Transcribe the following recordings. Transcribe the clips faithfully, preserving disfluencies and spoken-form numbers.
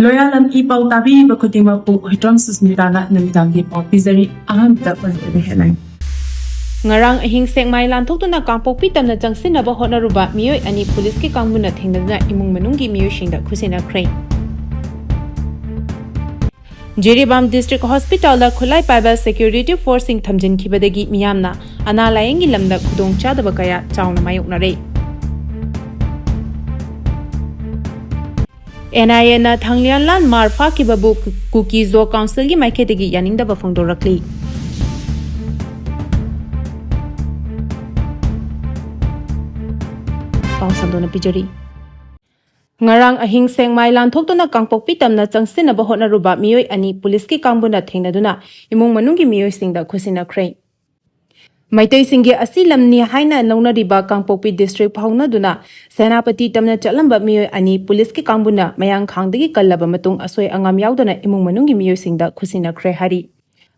ꯂꯣꯌꯥꯂꯝ E ꯄꯥꯎ ꯇꯥꯕꯤꯔꯤꯕ ꯈꯨꯗꯤꯡꯃꯛꯄꯨ ꯍꯨꯏꯗ꯭ꯔꯣꯝ ꯁꯨꯁꯃꯤꯇꯥꯅ ꯅꯨꯃꯤꯗꯥꯡꯒꯤ ꯄꯥꯎ ꯄꯤꯖꯔꯤ꯫ ꯑꯍꯥꯟꯕꯗ ꯃꯔꯨꯑꯣꯏꯕ headline꯫ ꯉꯔꯥꯡ ꯑꯍꯤꯡ ꯁꯦꯛꯃꯥꯏ ꯂꯥꯟꯊꯣꯛꯇꯨꯅ ꯀꯥꯡꯄꯣꯛꯄꯤ ꯇꯝꯅ ꯆꯪꯁꯤꯟꯅꯕ ꯍꯣꯠꯅꯔꯨꯕ ꯃꯤꯑꯣꯏ ꯑꯅꯤ ꯄꯨꯂꯤꯁꯀꯤ ꯀꯥꯡꯕꯨꯅ ꯊꯦꯡꯅꯗꯨꯅ ꯏꯃꯨꯡ ꯃꯅꯨꯡꯒꯤ ꯃꯤꯑꯣꯏꯁꯤꯡꯗ ꯈꯨꯠꯁꯤꯟꯅꯈ꯭ꯔꯦ꯫ ꯖꯤꯔꯤꯕꯥꯝ ꯗꯤꯁꯇ꯭ꯔꯤꯛ ꯍꯣꯁꯄꯤꯇꯥꯜꯗ ꯈꯨꯠꯂꯥꯏ ꯄꯥꯏꯕ ꯁꯦꯀ꯭ꯌꯨꯔꯤꯇꯤ ꯐꯣꯔꯁꯁꯤꯡ ꯊꯝꯖꯤꯟꯈꯤꯕꯗꯒꯤ ꯃꯤꯌꯥꯝꯅ ꯑꯅꯥ ꯂꯥꯌꯦꯡꯒꯤ ꯂꯝꯗ ꯈꯨꯗꯣꯡꯆꯥꯗꯕ ꯀꯌꯥ ꯆꯥꯎꯅ ꯃꯥꯌꯣꯛꯅꯔꯦ꯫ ꯑꯦꯟ ꯑꯥꯏ ꯑꯦꯅ ꯊꯥꯡꯂꯤꯌꯥꯟꯂꯥꯟ ꯃꯥꯔ ꯐꯥꯈꯤꯕꯕꯨ ꯀꯨꯀꯤ ꯖꯣ ꯀꯥꯎꯟꯁꯤꯜꯒꯤ ꯃꯥꯏꯀꯩꯗꯒꯤ ꯌꯥꯅꯤꯡꯗꯕ ꯐꯣꯡꯗꯣꯔꯛꯂꯤ꯫ ꯄꯥꯎ ꯁꯟꯗꯣꯛꯅ ꯄꯤꯖꯔꯤ꯫ ꯉꯔꯥꯡ ꯑꯍꯤꯡ ꯁꯦꯛꯃꯥꯏ ꯂꯥꯟꯊꯣꯛꯇꯨꯅ ꯀꯥꯡꯄꯣꯛꯄꯤ ꯇꯝꯅ ꯆꯪꯁꯤꯟꯅꯕ ꯍꯣꯠꯅꯔꯨꯕ ꯃꯤꯑꯣꯏ ꯑꯅꯤ ꯄꯨꯂꯤꯁꯀꯤ ꯀꯥꯡꯕꯨꯅ ꯊꯦꯡꯅꯗꯨꯅ ꯏꯃꯨꯡ ꯃꯅꯨꯡꯒꯤ ꯃꯤꯑꯣꯏꯁꯤꯡꯗ ꯈꯨꯠꯁꯤꯟꯅꯈ꯭ꯔꯦ꯫ ꯃꯩꯇꯩꯁꯤꯡꯒꯤ ꯑꯁꯤ ꯂꯝꯅꯤ ꯍꯥꯏꯅ ꯂꯧꯅꯔꯤꯕ ꯀꯥꯡꯄꯣꯛꯄꯤ ꯗꯤꯁꯇ꯭ꯔꯤꯛ ꯐꯥꯎꯅꯗꯨꯅ ꯁꯦꯅꯥꯄꯇꯤ ꯇꯝꯅ ꯆꯠꯂꯝꯕ ꯃꯤꯑꯣꯏ ꯑꯅꯤ ꯄꯨꯂꯤꯁꯀꯤ ꯀꯥꯡꯕꯨꯅ ꯃꯌꯥꯡꯈꯥꯡꯗꯒꯤ ꯀꯜꯂꯕ ꯃꯇꯨꯡ ꯑꯁꯣꯏ ꯑꯉꯥꯝ ꯌꯥꯎꯗꯅ ꯏꯃꯨꯡ ꯃꯅꯨꯡꯒꯤ ꯃꯤꯑꯣꯏꯁꯤꯡꯗ ꯈꯨꯠꯁꯤꯟꯅꯈ꯭ꯔꯦ ꯍꯥꯏꯔꯤ꯫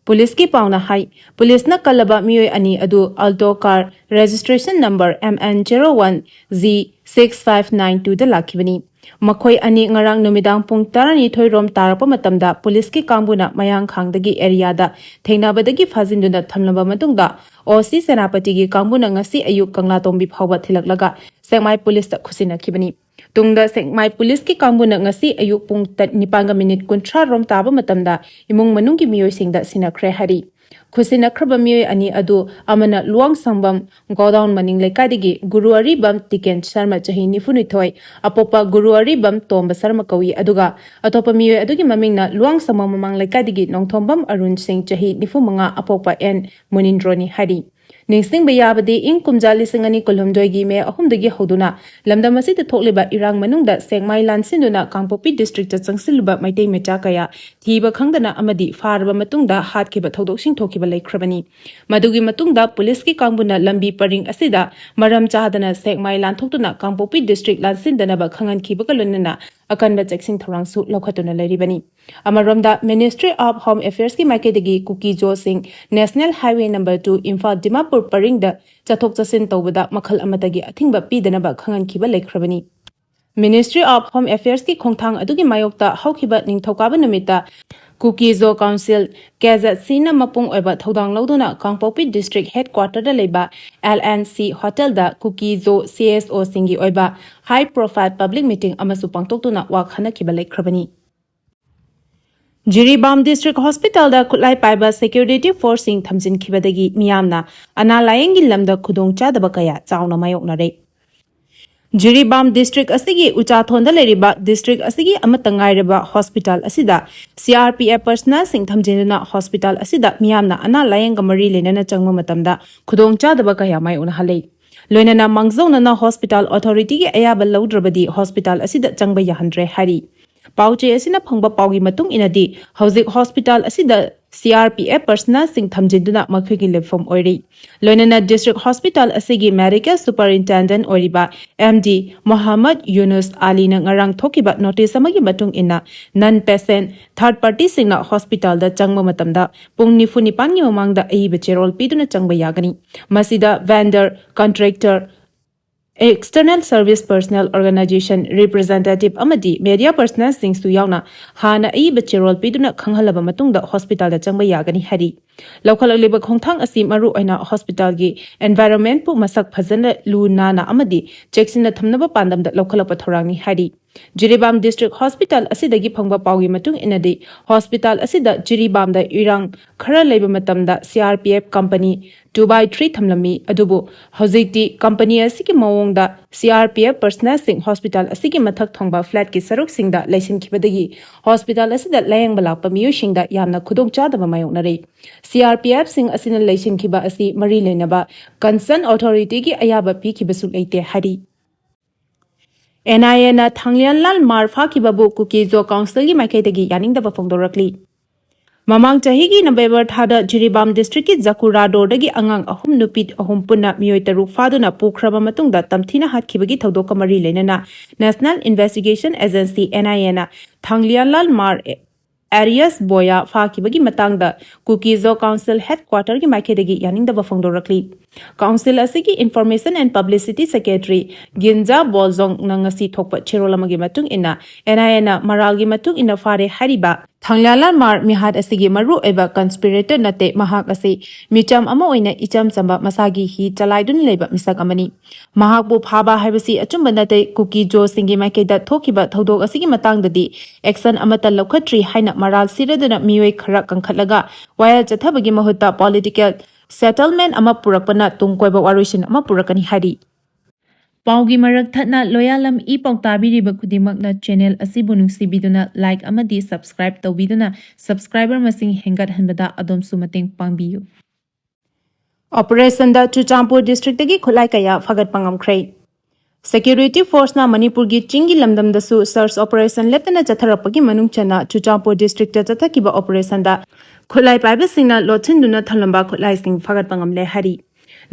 ꯄꯨꯂꯤꯁꯀꯤ ꯄꯥꯎꯅ ꯍꯥꯏ, ꯄꯨꯂꯤꯁꯅ ꯀꯜꯂꯕ ꯃꯤꯑꯣꯏ ꯑꯅꯤ ꯑꯗꯨ Alto car registration number M N zero one Z six five nine two ꯗ ꯂꯥꯛꯈꯤꯕꯅꯤ꯫ ꯃꯈꯣꯏ ꯑꯅꯤ ꯉꯔꯥꯡ ꯅꯨꯃꯤꯗꯥꯡ ꯄꯨꯡ ꯇꯔꯥꯅꯤꯊꯣꯏ ꯔꯣꯝ ꯇꯥꯔꯛꯄ ꯃꯇꯝꯗ ꯄꯨꯂꯤꯁꯀꯤ ꯀꯥꯡꯕꯨꯅ ꯃꯌꯥꯡꯈꯥꯡꯗꯒꯤ ꯑꯦꯔꯤꯌꯥꯗ ꯊꯦꯡꯅꯕꯗꯒꯤ ꯐꯥꯖꯤꯟꯗꯨꯅ ꯊꯝꯂꯝꯕ ꯃꯇꯨꯡꯗ ꯑꯣ ꯁꯤ ꯁꯦꯅꯥꯄꯇꯤꯒꯤ ꯀꯥꯡꯕꯨꯅ ꯉꯁꯤ ꯑꯌꯨꯛ ꯀꯪꯂꯥꯇꯣꯡꯕꯤ ꯐꯥꯎꯕ ꯊꯤꯜꯂꯛꯂꯒ ꯁꯦꯛꯃꯥꯏ ꯄꯨꯂꯤꯁꯇ ꯈꯨꯠꯁꯤꯟꯅꯈꯤꯕꯅꯤ꯫ ꯇꯨꯡꯗ ꯁꯦꯛꯃꯥꯏ ꯄꯨꯂꯤꯁꯀꯤ ꯀꯥꯡꯕꯨꯅ ꯉꯁꯤ ꯑꯌꯨꯛ ꯄꯨꯡ ꯇ-, ꯅꯤꯄꯥꯟꯒ ꯃꯤꯅꯤꯠ ꯀꯨꯟꯊ꯭ꯔꯥ ꯔꯣꯝ ꯇꯥꯕ ꯃꯇꯝꯗ ꯏꯃꯨꯡ ꯃꯅꯨꯡꯒꯤ ꯃꯤꯑꯣꯏꯁꯤꯡꯗ ꯁꯤꯟꯅꯈ꯭ꯔꯦ ꯍꯥꯏꯔꯤ꯫ ꯈꯨꯠꯁꯤꯟꯅꯈ꯭ꯔꯕ ꯃꯤꯑꯣꯏ ꯑꯅꯤ ꯑꯗꯨ ꯑꯃꯅ ꯂꯨꯋꯥꯡꯁꯪꯕꯝ ꯒꯣꯗꯥꯎꯟ ꯃꯅꯤꯡ ꯂꯩꯀꯥꯏꯗꯒꯤ ꯒꯨꯔꯨ ꯑꯔꯤꯕꯝ ꯇꯤꯀꯦꯟ ꯁꯔꯃ, ꯆꯍꯤ ꯅꯤꯐꯨꯅꯤꯊꯣꯏ, ꯑꯄꯣꯛꯄ ꯒꯨꯔꯨ ꯑꯔꯤꯕꯝ ꯇꯣꯝꯕ ꯁꯔꯃ ꯀꯧꯏ꯫ ꯑꯗꯨꯒ ꯑꯇꯣꯞꯄ ꯃꯤꯑꯣꯏ ꯑꯗꯨꯒꯤ ꯃꯃꯤꯡꯅ ꯂꯨꯋꯥꯡꯁꯪꯕꯝ ꯃꯃꯥꯡ ꯂꯩꯀꯥꯏꯗꯒꯤ ꯅꯣꯡꯊꯣꯝꯕꯝ ꯑꯔꯨꯟ ꯁꯤꯡ, ꯆꯍꯤ ꯅꯤꯐꯨꯃꯉꯥ, ꯑꯄꯣꯛꯄ ꯑꯦꯟ ꯃꯨꯅꯤꯟꯗ꯭ꯔꯣꯅꯤ ꯍꯥꯏꯔꯤ꯫ ꯅꯤꯡꯁꯤꯡꯕ ꯌꯥꯕꯗꯤ, ꯏꯪ ꯀꯨꯝꯖꯥ ꯂꯤꯁꯤꯡ ꯑꯅꯤ ꯀꯨꯟꯍꯨꯝꯗꯣꯏꯒꯤ ꯃꯦ ꯑꯍꯨꯝꯗꯒꯤ ꯍꯧꯗꯨꯅ ꯂꯝꯗꯝ ꯑꯁꯤꯗ ꯊꯣꯛꯂꯤꯕ ꯏꯔꯥꯡ ꯃꯅꯨꯡꯗ ꯁꯦꯛꯃꯥꯏ ꯂꯥꯟꯁꯤꯟꯗꯨꯅ ꯀꯥꯡꯄꯣꯛꯄꯤ ꯗꯤꯁꯇ꯭ꯔꯤꯛꯇ ꯆꯪꯁꯤꯜꯂꯨꯕ ꯃꯩꯇꯩ ꯃꯆꯥ ꯀꯌꯥ ꯊꯤꯕ ꯈꯪꯗꯅ ꯑꯃꯗꯤ ꯐꯥꯔꯕ ꯃꯇꯨꯡꯗ ꯍꯥꯠꯈꯤꯕ ꯊꯧꯗꯣꯛꯁꯤꯡ ꯊꯣꯛꯈꯤꯕ ꯂꯩꯈ꯭ꯔꯕꯅꯤ꯫ ꯃꯗꯨꯒꯤ ꯃꯇꯨꯡꯗ ꯄꯨꯂꯤꯁꯀꯤ ꯀꯥꯡꯕꯨꯅ ꯂꯝꯕꯤ ꯄꯔꯤꯡ ꯑꯁꯤꯗ ꯃꯔꯝ ꯆꯥꯗꯅ ꯁꯦꯛꯃꯥꯏ ꯂꯥꯟꯊꯣꯛꯇꯨꯅ ꯀꯥꯡꯄꯣꯛꯄꯤ ꯗꯤꯁꯇ꯭ꯔꯤꯛ ꯂꯥꯟꯁꯤꯟꯗꯅꯕ ꯈꯪꯍꯟꯈꯤꯕꯒ ꯂꯣꯏꯅꯅ ꯑꯀꯟꯕ ꯆꯦꯛꯁꯤꯟ ꯊꯧꯔꯥꯡꯁꯨ ꯂꯧꯈꯠꯇꯨꯅ ꯂꯩꯔꯤꯕꯅꯤ꯫ ꯑꯃꯔꯣꯝꯗ, Ministry of Home Affairsꯀꯤ ꯃꯥꯏꯀꯩꯗꯒꯤ ꯀꯨꯀꯤ ꯖꯣꯁꯤꯡ National Highway number two Imphal Dimapur ꯄꯔꯤꯡꯗ ꯆꯠꯊꯣꯛ ꯆꯠꯁꯤꯟ ꯇꯧꯕꯗ ꯃꯈꯜ ꯑꯃꯠꯇꯒꯤ ꯑꯊꯤꯡꯕ ꯄꯤꯗꯅꯕ ꯈꯪꯍꯟꯈꯤꯕ ꯂꯩꯈ꯭ꯔꯕꯅꯤ꯫ Ministry of Home Affairs ꯀꯤ ꯈꯣꯡꯊꯥꯡ ꯑꯗꯨꯒꯤ ꯃꯥꯌꯣꯛꯇ ꯍꯧꯈꯤꯕ ꯅꯤꯡꯊꯧꯀꯥꯕ ꯅꯨꯃꯤꯠꯇ Kuki Zo Council, K Z C ꯅ ꯃꯄꯨꯡ ꯑꯣꯏꯕ ꯊꯧꯗꯥꯡ ꯂꯧꯗꯨꯅ ꯀꯥꯡꯄꯣꯛꯄꯤ District Headquarter ꯗ ꯂꯩꯕ L N C Hotel ꯗ Kuki Zo C S O ꯁꯤꯡꯒꯤ ꯑꯣꯏꯕ high profile public meeting ꯑꯃꯁꯨ ꯄꯥꯡꯊꯣꯛꯇꯨꯅ ꯋꯥ ꯈꯟꯅꯈꯤꯕ ꯂꯩꯈ꯭ꯔꯕꯅꯤ꯫ ꯖꯤꯔꯤꯕꯥꯝ District Hospital ꯗ ꯈꯨꯠꯂꯥꯏ ꯄꯥꯏꯕ security force ꯁꯤꯡ ꯊꯝꯖꯤꯟꯈꯤꯕꯗꯒꯤ ꯃꯤꯌꯥꯝꯅ ꯑꯅꯥ ꯂꯥꯌꯦꯡꯒꯤ ꯂꯝꯗ ꯈꯨꯗꯣꯡꯆꯥꯗꯕ ꯀꯌꯥ ꯆꯥꯎꯅ ꯃꯥꯌꯣꯛꯅꯔꯦ꯫ ꯖꯤꯔꯤꯕꯥꯝ District ꯑꯁꯤꯒꯤ ꯎꯆꯥꯊꯣꯟꯗ ꯂꯩꯔꯤꯕ district ꯑꯁꯤꯒꯤ ꯑꯃꯠꯇ ꯉꯥꯏꯔꯕ hospital ꯑꯁꯤꯗ C R P F personnel ꯁꯤꯡ ꯊꯝꯖꯤꯟꯗꯨꯅ hospital ꯑꯁꯤꯗ ꯃꯤꯌꯥꯝꯅ ꯑꯅꯥ ꯂꯥꯌꯦꯡꯒ ꯃꯔꯤ ꯂꯩꯅꯅ ꯆꯪꯕ ꯃꯇꯝꯗ ꯈꯨꯗꯣꯡꯆꯥꯗꯕ ꯀꯌꯥ ꯃꯥꯌꯣꯛꯅꯍꯜꯂꯤ꯫ ꯂꯣꯏꯅꯅ ꯃꯥꯡꯖꯧꯅꯅ hospital authority ꯒꯤ ꯑꯌꯥꯕ ꯂꯧꯗ꯭ꯔꯕꯗꯤ hospital ꯑꯁꯤꯗ ꯆꯪꯕ ꯌꯥꯍꯟꯗ꯭ꯔꯦ ꯍꯥꯏꯔꯤ꯫ ꯄꯥꯎꯆꯦ ꯑꯁꯤꯅ ꯐꯪꯕ ꯄꯥꯎꯒꯤ ꯃꯇꯨꯡ ꯏꯟꯅꯗꯤ, ꯍꯧꯖꯤꯛ hospital ꯑꯁꯤꯗ C R P F personnel ꯁꯤꯡ ꯊꯝꯖꯤꯟꯗꯨꯅ ꯃꯈꯣꯏꯒꯤ ꯂꯩꯐꯝ ꯑꯣꯏꯔꯤ꯫ ꯂꯣꯏꯅꯅ District Hospital ꯑꯁꯤꯒꯤ Medical Superintendent ꯑꯣꯏꯔꯤꯕ M D ꯃꯣꯍꯝꯃꯗ ꯌꯨꯅꯨꯁ ꯑꯂꯤꯅ ꯉꯔꯥꯡ ꯊꯣꯛꯈꯤꯕ notice ꯑꯃꯒꯤ ꯃꯇꯨꯡ ꯏꯟꯅ, non patient third party ꯁꯤꯡꯅ hospital ꯗ ꯆꯪꯕ ꯃꯇꯝꯗ ꯄꯨꯡ ꯅꯤꯐꯨ ꯅꯤꯄꯥꯟꯒꯤ ꯃꯃꯥꯡꯗ ꯑꯏꯕ ꯆꯦꯔꯣꯜ ꯄꯤꯗꯨꯅ ꯆꯪꯕ ꯌꯥꯒꯅꯤ꯫ ꯃꯁꯤꯗ vendor, contractor, external service personnel, organization representative ꯑꯃꯗꯤ media personnel ꯁꯤꯡꯁꯨ ꯌꯥꯎꯅ ꯍꯥꯟꯅ ꯑꯏꯕ ꯆꯦꯔꯣꯜ ꯄꯤꯗꯨꯅ ꯈꯪꯍꯜꯂꯕ ꯃꯇꯨꯡꯗ hospital ꯗ ꯆꯪꯕ ꯌꯥꯒꯅꯤ ꯍꯥꯏꯔꯤ꯫ ꯂꯧꯈꯠꯂꯛꯂꯤꯕ ꯈꯣꯡꯊꯥꯡ ꯑꯁꯤ ꯃꯔꯨ ꯑꯣꯏꯅ hospital ꯒꯤ environment ꯄꯨ ꯃꯁꯛ ꯐꯖꯅ, ꯂꯨ ꯅꯥꯟꯅ ꯑꯃꯗꯤ ꯆꯦꯛꯁꯤꯟꯅ ꯊꯝꯅꯕ ꯄꯥꯟꯗꯝꯗ ꯂꯧꯈꯠꯂꯛꯄ ꯊꯧꯔꯥꯡꯅꯤ ꯍꯥꯏꯔꯤ꯫ ꯖꯤꯔꯤꯕꯥꯝ District Hospital ꯑꯁꯤꯗꯒꯤ ꯐꯪꯕ ꯄꯥꯎꯒꯤ ꯃꯇꯨꯡ ꯏꯟꯅꯗꯤ, hospital ꯑꯁꯤꯗ ꯖꯤꯔꯤꯕꯥꯝꯗ ꯏꯔꯥꯡ ꯈꯔ ꯂꯩꯕ ꯃꯇꯝꯗ C R P F company two by three ꯊꯝꯂꯝꯃꯤ꯫ ꯑꯗꯨꯕꯨ ꯍꯧꯖꯤꯛꯇꯤ company ꯑꯁꯤꯒꯤ ꯃꯑꯣꯡꯗ C R P F personnel ꯁꯤꯡ hospital ꯑꯁꯤꯒꯤ ꯃꯊꯛ ꯊꯣꯡꯕ flat ꯀꯤ ꯁꯔꯨꯛꯁꯤꯡꯗ ꯂꯩꯁꯤꯟꯈꯤꯕꯗꯒꯤ hospital ꯑꯁꯤꯗ ꯂꯥꯌꯦꯡꯕ ꯂꯥꯛꯄ ꯃꯤꯑꯣꯏꯁꯤꯡꯗ ꯌꯥꯝꯅ ꯈꯨꯗꯣꯡꯆꯥꯗꯕ ꯃꯥꯌꯣꯛꯅꯔꯤ꯫ C R P F ꯁꯤꯡ ꯑꯁꯤꯅ ꯂꯩꯁꯤꯟꯈꯤꯕ ꯑꯁꯤ ꯃꯔꯤ ꯂꯩꯅꯕ concern authority ꯒꯤ ꯑꯌꯥꯕ ꯄꯤꯈꯤꯕꯁꯨ ꯂꯩꯇꯦ ꯍꯥꯏꯔꯤ꯫ N I A ꯅ ꯊꯥꯡꯂꯤꯌꯥꯟꯂꯥꯜ ꯃꯥꯔ ꯐꯥꯈꯤꯕꯕꯨ Kuki Zo Council ꯒꯤ ꯃꯥꯏꯀꯩꯗꯒꯤ ꯌꯥꯅꯤꯡꯗꯕ ꯐꯣꯡꯗꯣꯔꯛꯂꯤ꯫ ꯃꯃꯥꯡ ꯆꯍꯤꯒꯤ November ꯊꯥꯗ ꯖꯤꯔꯤꯕꯥꯝ district ꯀꯤ ꯖꯀꯨꯔꯥꯗꯣꯔꯗꯒꯤ ꯑꯉꯥꯡ ꯑꯍꯨꯝ, ꯅꯨꯄꯤ ꯑꯍꯨꯝ ꯄꯨꯟꯅ ꯃꯤꯑꯣꯏ ꯇꯔꯨꯛ ꯐꯥꯗꯨꯅ ꯄꯨꯈ꯭ꯔꯕ ꯃꯇꯨꯡꯗ ꯇꯝꯊꯤꯅ ꯍꯥꯠꯈꯤꯕꯒꯤ ꯊꯧꯗꯣꯛꯀ ꯃꯔꯤ ꯂꯩꯅꯅ National Investigation Agency, N I A ꯅ ꯊꯥꯡꯂꯤꯌꯥꯟꯂꯥꯜ ꯃꯥꯔ ꯑꯦꯔꯤꯌꯁ ꯕꯣꯌꯥ ꯐꯥꯈꯤꯕꯒꯤ ꯃꯇꯥꯡꯗ Kuki Zo Council Headquarter ꯒꯤ ꯃꯥꯏꯀꯩꯗꯒꯤ ꯌꯥꯅꯤꯡꯗꯕ ꯐꯣꯡꯗꯣꯔꯛꯂꯤ꯫ Council ꯑꯁꯤꯒꯤ Information and Publicity Secretary ꯒꯤꯟꯖꯥ ꯕꯣꯜꯖꯣꯡꯅ ꯉꯁꯤ ꯊꯣꯛꯄ ꯆꯦꯔꯣꯜ ꯑꯃꯒꯤ ꯃꯇꯨꯡ ꯏꯟꯅ, NIAꯅ ꯃꯔꯥꯜꯒꯤ ꯃꯇꯨꯡ ꯏꯟꯅ ꯐꯥꯔꯦ ꯍꯥꯏꯔꯤꯕ ꯊꯥꯡꯂꯤꯌꯥꯂꯥꯜ ꯃꯥꯔ ꯃꯤꯍꯥꯠ ꯑꯁꯤꯒꯤ ꯃꯔꯨꯑꯣꯏꯕ conspirator ꯅꯠꯇꯦ꯫ ꯃꯍꯥꯛ ꯑꯁꯤ ꯃꯤꯆꯝ ꯑꯃ ꯑꯣꯏꯅ ꯏꯆꯝ ꯆꯝꯕ ꯃꯁꯥꯒꯤ ꯍꯤ ꯆꯂꯥꯏꯗꯨꯅ ꯂꯩꯕ ꯃꯤꯁꯛ ꯑꯃꯅꯤ꯫ ꯃꯍꯥꯛꯄꯨ ꯐꯥꯕ ꯍꯥꯏꯕꯁꯤ ꯑꯆꯨꯝꯕ ꯅꯠꯇꯦ꯫ ꯀꯨꯀꯤ ꯖꯣꯁꯤꯡꯒꯤ ꯃꯥꯏꯀꯩꯗ ꯊꯣꯛꯈꯤꯕ ꯊꯧꯗꯣꯛ ꯑꯁꯤꯒꯤ ꯃꯇꯥꯡꯗꯗꯤ action ꯑꯃꯠꯇ ꯂꯧꯈꯠꯇ꯭ꯔꯤ ꯍꯥꯏꯅ ꯃꯔꯥꯜ ꯁꯤꯔꯗꯨꯅ ꯃꯤꯑꯣꯏ ꯈꯔ ꯀꯟꯈꯠꯂꯒ ꯋꯥꯌꯦꯜ ꯆꯠꯊꯕꯒꯤ ꯃꯍꯨꯠꯇ political settlement ꯑꯃ ꯄꯨꯔꯛꯄꯅ ꯇꯨꯡ ꯀꯣꯏꯕ ꯋꯥꯔꯣꯏꯁꯤꯟ ꯑꯃ ꯄꯨꯔꯛꯀꯅꯤ ꯍꯥꯏꯔꯤ꯫ ꯄꯥꯎꯒꯤ ꯃꯔꯛ ꯊꯠꯅ ꯂꯣꯌꯥꯂꯝ ꯏ ꯄꯥꯎ ꯇꯥꯕꯤꯔꯤꯕ ꯈꯨꯗꯤꯡꯃꯛꯅ channel ꯑꯁꯤꯕꯨ ꯅꯨꯡꯁꯤꯕꯤꯗꯨꯅ like ꯑꯃꯗꯤ subscribe ꯇꯧꯕꯤꯗꯨꯅ subscriber ꯃꯁꯤꯡ ꯍꯦꯟꯒꯠꯍꯟꯕꯗ ꯑꯗꯣꯝꯁꯨ ꯃꯇꯦꯡ ꯄꯥꯡꯕꯤꯌꯨ꯫ Operationꯗ ꯆꯨꯔꯆꯥꯟꯄꯨꯔ districtꯇꯒꯤ ꯈꯨꯠꯂꯥꯏ ꯀꯌꯥ ꯐꯥꯒꯠꯄ ꯉꯝꯈ꯭ꯔꯦ꯫ Security forceꯅ ꯃꯅꯤꯄꯨꯔꯒꯤ ꯆꯤꯡꯒꯤ ꯂꯝꯗꯝꯗꯁꯨ search operation ꯂꯦꯞꯇꯅ ꯆꯠꯊꯔꯛꯄꯒꯤ ꯃꯅꯨꯡ ꯆꯟꯅ ꯆꯨꯔꯆꯥꯟꯄꯨꯔ districtꯇ ꯆꯠꯊꯈꯤꯕ operationꯗ ꯈꯨꯠꯂꯥꯏ ꯄꯥꯏꯕꯁꯤꯡꯅ ꯂꯣꯠꯁꯤꯟꯗꯨꯅ ꯊꯝꯂꯝꯕ ꯈꯨꯠꯂꯥꯏꯁꯤꯡ ꯐꯥꯒꯠꯄ ꯉꯝꯂꯦ ꯍꯥꯏꯔꯤ꯫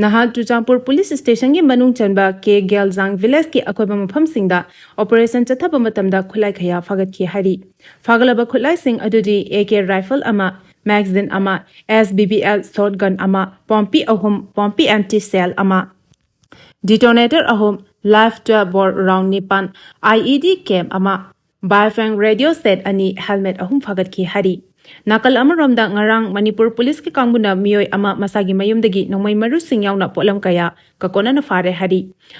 ꯅꯍꯥꯟ ꯆꯨꯔꯆꯥꯟꯄꯨꯔ police stationꯒꯤ ꯃꯅꯨꯡ ꯆꯟꯕ ꯀꯦ ꯒꯦꯜꯖꯥꯡ villageꯀꯤ ꯑꯀꯣꯏꯕ ꯃꯐꯝꯁꯤꯡꯗ operation ꯆꯠꯊꯕ ꯃꯇꯝꯗ ꯈꯨꯠꯂꯥꯏ ꯀꯌꯥ ꯐꯥꯒꯠꯈꯤ ꯍꯥꯏꯔꯤ꯫ ꯐꯥꯒꯠꯂꯕ ꯈꯨꯠꯂꯥꯏꯁꯤꯡ ꯑꯗꯨꯗꯤ AK rifle ꯑꯃ, magazine ꯑꯃ, SBBL shotgun ꯑꯃ, ꯄꯣꯝꯄꯤ ꯑꯍꯨꯝ, ꯄꯣꯝꯄꯤ empty shell ꯑꯃ, detonator ꯑꯍꯨꯝ, live twelve bore round ꯅꯤꯄꯥꯟ, IED cam ꯑꯃ, Baifeng radio set ꯑꯅꯤ, helmet ꯑꯍꯨꯝ ꯐꯥꯒꯠꯈꯤ ꯍꯥꯏꯔꯤ꯫ ꯅꯥꯀꯜ ꯑꯃꯔꯣꯝꯗ ꯉꯔꯥꯡ ꯃꯅꯤꯄꯨꯔ policeꯀꯤ ꯀꯥꯡꯕꯨꯅ ꯃꯤꯑꯣꯏ ꯑꯃ ꯃꯁꯥꯒꯤ ꯃꯌꯨꯝꯗꯒꯤ ꯅꯣꯡꯃꯩ ꯃꯔꯨꯁꯤꯡ ꯌꯥꯎꯅ ꯄꯣꯠꯂꯝ ꯀꯌꯥ ꯀꯀꯣꯅꯅ ꯐꯥꯔꯦ ꯍꯥꯏꯔꯤ꯫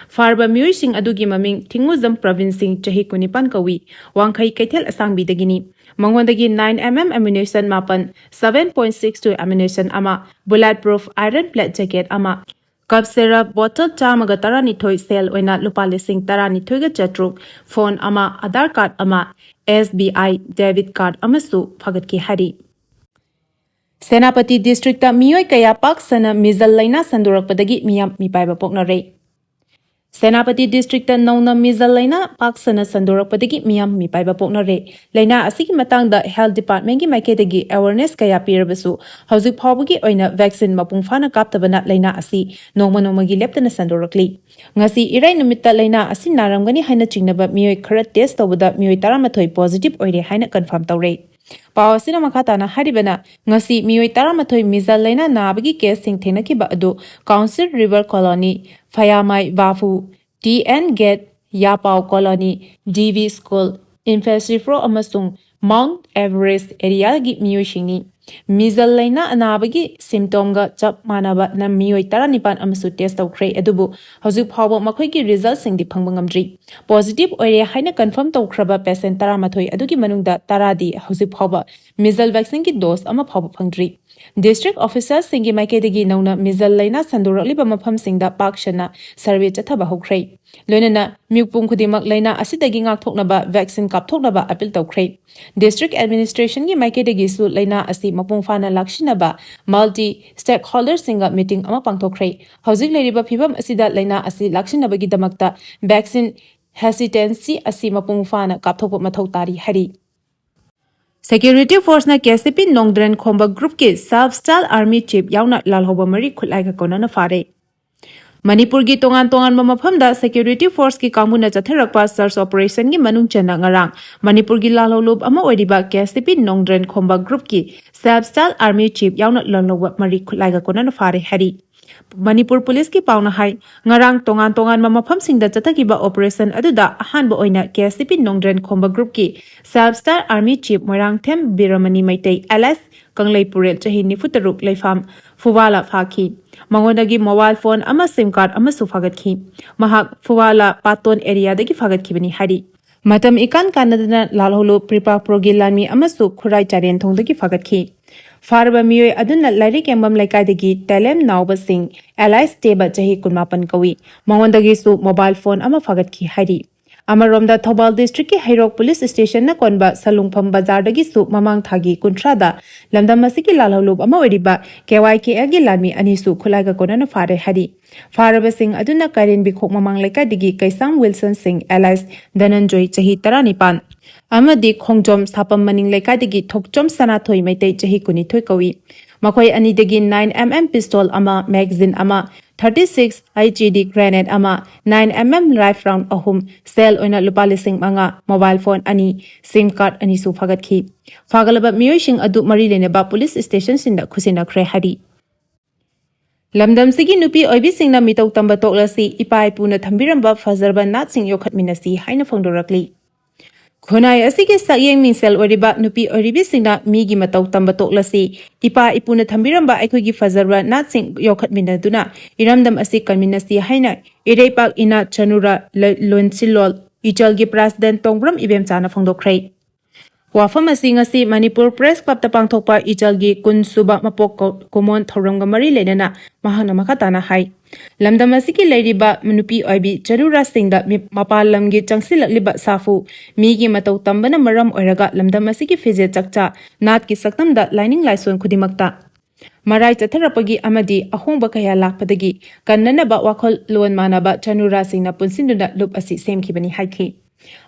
ꯐꯥꯔꯕ ꯃꯤꯑꯣꯏꯁꯤꯡ ꯑꯗꯨꯒꯤ ꯃꯃꯤꯡ ꯊꯤꯡꯉꯨꯖꯝ ꯄ꯭ꯔꯕꯤꯟ ꯁꯤꯡ, ꯆꯍꯤ ꯀꯨꯟꯅꯤꯄꯥꯟ ꯀꯧꯏ, ꯋꯥꯡꯈꯩ ꯀꯩꯊꯦꯜ ꯑꯁꯥꯡꯕꯤꯗꯒꯤꯅꯤ꯫ ꯃꯉꯣꯟꯗꯒꯤ nine MM ammunition ꯃꯥꯄꯟ, seven point six two ammunition ꯑꯃ, bullet proof iron plate jacket ꯑꯃ, cup syrup bottle ꯆꯥꯝꯃꯒ ꯇꯔꯥꯅꯤꯊꯣꯏ, ꯁꯦꯜ ꯑꯣꯏꯅ ꯂꯨꯄꯥ ꯂꯤꯁꯤꯡ ꯇꯔꯥꯅꯤꯊꯣꯏꯒ ꯆꯥꯇ꯭ꯔꯨꯛ, phone ꯑꯃ, Aadhaar card ꯑꯃ, SBI debit card ꯑꯃꯁꯨ ꯐꯥꯒꯠꯈꯤ ꯍꯥꯏꯔꯤ꯫ ꯁꯦꯅꯥꯄꯇꯤ districtꯇ ꯃꯤꯑꯣꯏ ꯀꯌꯥ ꯄꯥꯛ ꯁꯟꯅ measles ꯂꯥꯏꯅꯥ ꯁꯟꯗꯣꯔꯛꯄꯗꯒꯤ ꯃꯤꯌꯥꯝ ꯃꯤꯄꯥꯏꯕ ꯄꯣꯛꯅꯔꯦ꯫ ꯁꯦꯅꯥꯄꯇꯤ districtꯇ ꯅꯧꯅ measles ꯂꯥꯏꯅꯥ ꯄꯥꯛ ꯁꯟꯅ ꯁꯟꯗꯣꯔꯛꯄꯗꯒꯤ ꯃꯤꯌꯥꯝ ꯃꯤꯄꯥꯏꯕ ꯄꯣꯛꯅꯔꯦ꯫ ꯂꯥꯏꯅꯥ ꯑꯁꯤꯒꯤ ꯃꯇꯥꯡꯗ health departmentꯀꯤ ꯃꯥꯏꯀꯩꯗꯒꯤ awareness ꯀꯌꯥ ꯄꯤꯔꯕꯁꯨ, ꯍꯧꯖꯤꯛ ꯐꯥꯎꯕꯒꯤ ꯑꯣꯏꯅ vaccine ꯃꯄꯨꯡ ꯐꯥꯅ ꯀꯥꯞꯇꯕꯅ ꯂꯥꯏꯅꯥ ꯑꯁꯤ ꯅꯣꯡꯃ ꯅꯣꯡꯃꯒꯤ ꯂꯦꯞꯇꯅ ꯁꯟꯗꯣꯔꯛꯂꯤ꯫ ꯉꯁꯤ ꯏꯔꯥꯏ ꯅꯨꯃꯤꯠꯇ ꯂꯥꯏꯅꯥ ꯑꯁꯤ ꯅꯥꯔꯝꯒꯅꯤ ꯍꯥꯏꯅ ꯆꯤꯡꯅꯕ ꯃꯤꯑꯣꯏ ꯈꯔ test ꯇꯧꯕꯗ ꯃꯤꯑꯣꯏ ꯇꯔꯥꯃꯥꯊꯣꯏ positive ꯑꯣꯏꯔꯦ ꯍꯥꯏꯅ confirm ꯇꯧꯔꯦ꯫ ꯄꯥꯎ ꯑꯁꯤꯅ ꯃꯈꯥ ꯇꯥꯅ ꯍꯥꯏꯔꯤꯕꯅ, ꯉꯁꯤ ꯃꯤꯑꯣꯏ ꯇꯔꯥꯃꯥꯊꯣꯏ measles ꯂꯥꯏꯅꯥ ꯅꯥꯕꯒꯤ case ꯁꯤꯡ ꯊꯦꯡꯅꯈꯤꯕ ꯑꯗꯨ Council River Colony, ꯐꯌꯥꯃꯥꯏ ꯕꯥꯐꯨ, ꯇꯤ ꯑꯦꯟ ꯒꯦꯠ, ꯌꯥꯄꯥꯎ Colony, D V School, Imphal ꯁꯤꯐ꯭ꯔꯣ ꯑꯃꯁꯨꯡ Mount Everest area ꯒꯤ ꯃꯤꯑꯣꯏꯁꯤꯡꯅꯤ꯫ Measles ꯂꯥꯏꯅꯥ ꯑꯅꯥꯕꯒꯤ symptom ꯒ ꯆꯞ ꯃꯥꯟꯅꯕ ꯅ ꯃꯤꯑꯣꯏ ꯇꯔꯥꯅꯤꯄꯥꯟ ꯑꯃꯁꯨ test ꯇꯧꯈ꯭ꯔꯦ, ꯑꯗꯨꯕꯨ ꯍꯧꯖꯤꯛ ꯐꯥꯎꯕ ꯃꯈꯣꯏꯒꯤ result ꯁꯤꯡꯗꯤ ꯐꯪꯕ ꯉꯝꯗ꯭ꯔꯤ꯫ Positive ꯑꯣꯏꯔꯦ ꯍꯥꯏꯅ confirm ꯇꯧꯈ꯭ꯔꯕ patient ꯇꯔꯥꯃꯥꯊꯣꯏ ꯑꯗꯨꯒꯤ ꯃꯅꯨꯡꯗ ꯇꯔꯥꯗꯤ ꯍꯧꯖꯤꯛ ꯐꯥꯎꯕ measles vaccine ꯒꯤ dose ꯑꯃ ꯐꯥꯎꯕ ꯐꯪꯗ꯭ꯔꯤ꯫ District official ꯁꯤꯡꯒꯤ ꯃꯥꯏꯀꯩꯗꯒꯤ ꯅꯧꯅ measles ꯂꯥꯏꯅꯥ ꯁꯟꯗꯣꯔꯛꯂꯤꯕ ꯃꯐꯝꯁꯤꯡꯗ ꯄꯥꯛ ꯁꯟꯅ survey ꯆꯠꯊꯕ ꯍꯧꯈ꯭ꯔꯦ꯫ ꯂꯣꯏꯅꯅ ꯃꯤꯄꯨꯝ ꯈꯨꯗꯤꯡꯃꯛ ꯂꯥꯏꯅꯥ ꯑꯁꯤꯗꯒꯤ ꯉꯥꯛꯊꯣꯛꯅꯕ vaccine ꯀꯥꯞꯊꯣꯛꯅꯕ appeal ꯇꯧꯈ꯭ꯔꯦ꯫ District administration ꯒꯤ ꯃꯥꯏꯀꯩꯗꯒꯤꯁꯨ ꯂꯥꯏꯅꯥ ꯑꯁꯤ ꯃꯄꯨꯡ ꯐꯥꯅ ꯂꯥꯛꯁꯤꯟꯅꯕ multi stakeholder ꯁꯤꯡꯒ meeting ꯑꯃ ꯄꯥꯡꯊꯣꯛꯈ꯭ꯔꯦ꯫ ꯍꯧꯖꯤꯛ ꯂꯩꯔꯤꯕ ꯐꯤꯕꯝ ꯑꯁꯤꯗ ꯂꯥꯏꯅꯥ ꯑꯁꯤ ꯂꯥꯛꯁꯤꯟꯅꯕꯒꯤꯗꯃꯛꯇ vaccine hesitancy ꯑꯁꯤ ꯃꯄꯨꯡ ꯐꯥꯅ ꯀꯥꯞꯊꯣꯛꯄ ꯃꯊꯧ ꯇꯥꯔꯤ ꯍꯥꯏꯔꯤ꯫ Security force ꯅ ꯀꯦ ꯑꯦꯁ ꯇꯤ ꯄꯤ ꯅꯣꯡꯗ꯭ꯔꯦꯟ ꯈꯣꯝꯕ group ꯀꯤ Self Style Army chief ꯌꯥꯎꯅ ꯂꯥꯜꯍꯧꯕ ꯃꯔꯤ ꯈꯨꯠꯂꯥꯏꯒ ꯀꯣꯟꯅꯅ ꯐꯥꯔꯦ꯫ ꯃꯅꯤꯄꯨꯔꯒꯤ ꯇꯣꯉꯥꯟ ꯇꯣꯉꯥꯟꯕ ꯃꯐꯝꯗ security force ꯀꯤ ꯀꯥꯡꯕꯨꯅ ꯆꯠꯊꯔꯛꯄ search operation ꯒꯤ ꯃꯅꯨꯡ ꯆꯟꯅ ꯉꯔꯥꯡ ꯃꯅꯤꯄꯨꯔꯒꯤ ꯂꯥꯜꯍꯧꯂꯨꯞ ꯑꯃ ꯑꯣꯏꯔꯤꯕ ꯀꯦ ꯑꯦꯁ ꯇꯤ ꯄꯤ ꯅꯣꯡꯗ꯭ꯔꯦꯟ ꯈꯣꯝꯕ group ꯀꯤ Self Style Army chief ꯌꯥꯎꯅ ꯂꯥꯜꯍꯧꯕ ꯃꯔꯤ ꯈꯨꯠꯂꯥꯏꯒ ꯀꯣꯟꯅꯅ ꯐꯥꯔꯦ ꯍꯥꯏꯔꯤ꯫ ꯃꯅꯤꯄꯨꯔ ꯄꯨꯂꯤꯁꯀꯤ ꯄꯥꯎꯅ ꯍꯥꯏ, ꯉꯔꯥꯡ ꯇꯣꯉꯥꯟ ꯇꯣꯉꯥꯟꯕ ꯃꯐꯝꯁꯤꯡꯗ ꯆꯠꯊꯈꯤꯕ operation ꯑꯗꯨꯗ ꯑꯍꯥꯟꯕ ꯑꯣꯏꯅ ꯀꯦ ꯑꯦꯁ ꯇꯤ ꯄꯤ ꯅꯣꯡꯗ꯭ꯔꯦꯟ ꯈꯣꯝꯕ group ꯀꯤ Self Style Army chief Moirangthem ꯕꯤꯔꯃꯅꯤ Meitei alias ꯀꯪꯂꯩ ꯄꯨꯔꯦꯜ, ꯆꯍꯤ ꯅꯤꯐꯨ ꯇꯔꯨꯛ, ꯂꯩꯐꯝ ꯐꯨꯋꯥꯂꯥ ꯐꯥꯈꯤ꯫ ꯃꯉꯣꯟꯗꯒꯤ mobile phone ꯑꯃ SIM card ꯑꯃꯁꯨ ꯐꯥꯒꯠꯈꯤ꯫ ꯃꯍꯥꯛ ꯐꯨꯋꯥꯂꯥ ꯄꯥꯇꯣꯟ area ꯗꯒꯤ ꯐꯥꯒꯠꯈꯤꯕꯅꯤ ꯍꯥꯏꯔꯤ꯫ ꯃꯇꯝ ꯏꯀꯥꯟ ꯀꯥꯟꯅꯗꯅ ꯂꯥꯜꯍꯧꯂꯨꯞ ꯄ꯭ꯔꯤꯄꯥꯛꯄꯨꯔꯒꯤ ꯂꯥꯟꯃꯤ ꯑꯃꯁꯨ ꯈꯨꯔꯥꯏ ꯆꯥꯔꯦꯟꯊꯣꯡꯗꯒꯤ ꯐꯥꯒꯠꯈꯤ꯫ ꯐꯥꯔꯕ ꯃꯤꯑꯣꯏ ꯑꯗꯨꯅ ꯂꯥꯏꯔꯤꯛ ꯌꯦꯡꯐꯝ ꯂꯩꯀꯥꯏꯗꯒꯤ ꯇꯦꯂꯦꯝ ꯅꯥꯎꯕ ꯁꯤꯡ alias ꯇꯦꯕ, ꯆꯍꯤ ꯀꯨꯟꯃꯥꯄꯟ ꯀꯧꯏ꯫ ꯃꯉꯣꯟꯗꯒꯤꯁꯨ mobile phone ꯑꯃ ꯐꯥꯒꯠꯈꯤ ꯍꯥꯏꯔꯤ꯫ ꯑꯃꯔꯣꯝꯗ ꯊꯧꯕꯥꯜ district ꯀꯤ ꯍꯩꯔꯣꯛ police station ꯅ ꯀꯣꯟꯕ ꯁꯂꯨꯡꯐꯝ ꯕꯖꯥꯔꯗꯒꯤꯁꯨ ꯃꯃꯥꯡ ꯊꯥꯒꯤ ꯀꯨꯟꯊ꯭ꯔꯥꯗ ꯂꯝꯗꯝ ꯑꯁꯤꯒꯤ ꯂꯥꯜꯍꯧꯂꯨꯞ ꯑꯃ ꯑꯣꯏꯔꯤꯕ ꯀꯦ ꯋꯥꯏ ꯀꯦ ꯑꯦꯜ ꯒꯤ ꯂꯥꯟꯃꯤ ꯑꯅꯤꯁꯨ ꯈꯨꯠꯂꯥꯏꯒ ꯀꯣꯟꯅꯅ ꯐꯥꯔꯦ ꯍꯥꯏꯔꯤ꯫ ꯐꯥꯔꯕꯁꯤꯡ ꯑꯗꯨꯅ ꯀꯥꯏꯔꯦꯟꯕꯤꯈꯣꯛ ꯃꯃꯥꯡ ꯂꯩꯀꯥꯏꯗꯒꯤ ꯀꯩꯁꯥꯝ ꯋꯤꯜꯁꯟ ꯁꯤꯡ alias ꯙꯅꯟꯖꯣꯏ, ꯆꯍꯤ ꯇꯔꯥꯅꯤꯄꯥꯟ, ꯑꯃꯗꯤ ꯈꯣꯡꯖꯣꯝ ꯁꯥꯄꯝ ꯃꯅꯤꯡ ꯂꯩꯀꯥꯏꯗꯒꯤ ꯊꯣꯛꯆꯣꯝ ꯁꯅꯥꯊꯣꯏ ꯃꯩꯇꯩ, ꯆꯍꯤ ꯀꯨꯟꯅꯤꯊꯣꯏ ꯀꯧꯏ꯫ ꯃꯈꯣꯏ ꯑꯅꯤꯗꯒꯤ nine MM pistol ꯑꯃ, magazine ꯑꯃ, thirty six IED grenade ꯑꯃ, nine MM live round ꯑꯍꯨꯝ, ꯁꯦꯜ ꯑꯣꯏꯅ ꯂꯨꯄꯥ ꯂꯤꯁꯤꯡ ꯃꯉꯥ, mobile phone ꯑꯅꯤ, SIM card ꯑꯅꯤꯁꯨ ꯐꯥꯒꯠꯈꯤ꯫ ꯐꯥꯒꯠꯂꯕ ꯃꯤꯑꯣꯏꯁꯤꯡ ꯑꯗꯨ ꯃꯔꯤ ꯂꯩꯅꯕ ꯄꯨꯂꯤꯁ ꯁ꯭ꯇꯦꯁꯟꯁꯤꯡꯗ ꯈꯨꯠꯁꯤꯟꯅꯈ꯭ꯔꯦ ꯍꯥꯏꯔꯤ꯫ ꯂꯝꯗꯝꯁꯤꯒꯤ ꯅꯨꯄꯤ ꯑꯣꯏꯕꯤꯁꯤꯡꯅ ꯃꯤꯇꯧ ꯇꯝꯕ ꯇꯣꯛꯂꯁꯤ, ꯏꯄꯥ ꯏꯄꯨꯅ ꯊꯝꯕꯤꯔꯝꯕ ꯐꯖꯔꯕ ꯅꯥꯠꯁꯤꯡ ꯌꯣꯛꯈꯠꯃꯤꯟꯅꯁꯤ ꯍꯥꯏꯅ ꯐꯣꯡꯗꯣꯔꯛꯂꯤ꯫ ꯈꯨꯟꯅꯥꯏ ꯑꯁꯤꯒꯤ ꯁꯛꯌꯦꯡ ꯃꯤꯡꯁꯦꯜ ꯑꯣꯏꯔꯤꯕ ꯅꯨꯄꯤ ꯑꯣꯏꯔꯤꯕꯤꯁꯤꯡꯅ ꯃꯤꯒꯤ ꯃꯇꯧ ꯇꯝꯕ ꯇꯣꯛꯂꯁꯤ, ꯏꯄꯥ ꯏꯄꯨꯅ ꯊꯝꯕꯤꯔꯝꯕ ꯑꯩꯈꯣꯏꯒꯤ ꯐꯖꯔꯕ ꯅꯥꯠꯁꯤꯡ ꯌꯣꯛꯈꯠꯃꯤꯟꯅꯗꯨꯅ ꯏꯔꯝꯗꯝ ꯑꯁꯤ ꯀꯟꯃꯤꯟꯅꯁꯤ ꯍꯥꯏꯅ ꯏꯔꯩꯄꯥꯛ ꯏꯅꯥꯠ ꯆꯅꯨꯔꯥ ꯂ-, ꯂꯣꯟꯁꯤꯜꯂꯣꯜ ꯏꯆꯜꯒꯤ president ꯇꯣꯡꯕ꯭ꯔꯝ ꯏꯕꯦꯝꯆꯥꯅ ꯐꯣꯡꯗꯣꯛꯈ꯭ꯔꯦ꯫ ꯋꯥꯐꯝ ꯑꯁꯤ ꯉꯁꯤ ꯃꯅꯤꯄꯨꯔ Press Clubꯇ ꯄꯥꯡꯊꯣꯛꯄ ꯏꯆꯜꯒꯤ ꯀꯨꯟ ꯁꯨꯕ ꯃꯄꯣꯛ ꯀ-, ꯀꯨꯝꯑꯣꯟ ꯊꯧꯔꯝꯒ ꯃꯔꯤ ꯂꯩꯅꯅ ꯃꯍꯥꯛꯅ ꯃꯈꯥ ꯇꯥꯅ ꯍꯥꯏ꯫ ꯂꯝꯗꯝ ꯑꯁꯤꯒꯤ ꯂꯩꯔꯤꯕ ꯅꯨꯄꯤ ꯑꯣꯏꯕꯤ ꯆꯅꯨꯔꯥꯁꯤꯡꯗ ꯃꯤ-, ꯃꯄꯥꯟ ꯂꯝꯒꯤ ꯆꯪꯁꯤꯜꯂꯛꯂꯤꯕ ꯁꯥꯐꯨ, ꯃꯤꯒꯤ ꯃꯇꯧ ꯇꯝꯕꯅ ꯃꯔꯝ ꯑꯣꯏꯔꯒ ꯂꯝꯗꯝ ꯑꯁꯤꯒꯤ ꯐꯤꯖꯦꯠ ꯆꯛꯆꯥ, ꯅꯥꯠꯀꯤ ꯁꯛꯇꯝꯗ ꯂꯥꯏꯅꯤꯡ ꯂꯥꯏꯁꯣꯟ ꯈꯨꯗꯤꯡꯃꯛꯇ ꯃꯔꯥꯏ ꯆꯠꯊꯔꯛꯄꯒꯤ ꯑꯃꯗꯤ ꯑꯍꯣꯡꯕ ꯀꯌꯥ ꯂꯥꯛꯄꯗꯒꯤ ꯀꯟꯅꯅꯕ ꯋꯥꯈꯜꯂꯣꯟ ꯃꯥꯟꯅꯕ ꯆꯅꯨꯔꯥꯁꯤꯡꯅ ꯄꯨꯟꯁꯤꯟꯗꯨꯅ ꯂꯨꯞ ꯑꯁꯤ ꯁꯦꯝꯈꯤꯕꯅꯤ ꯍꯥꯏꯈꯤ꯫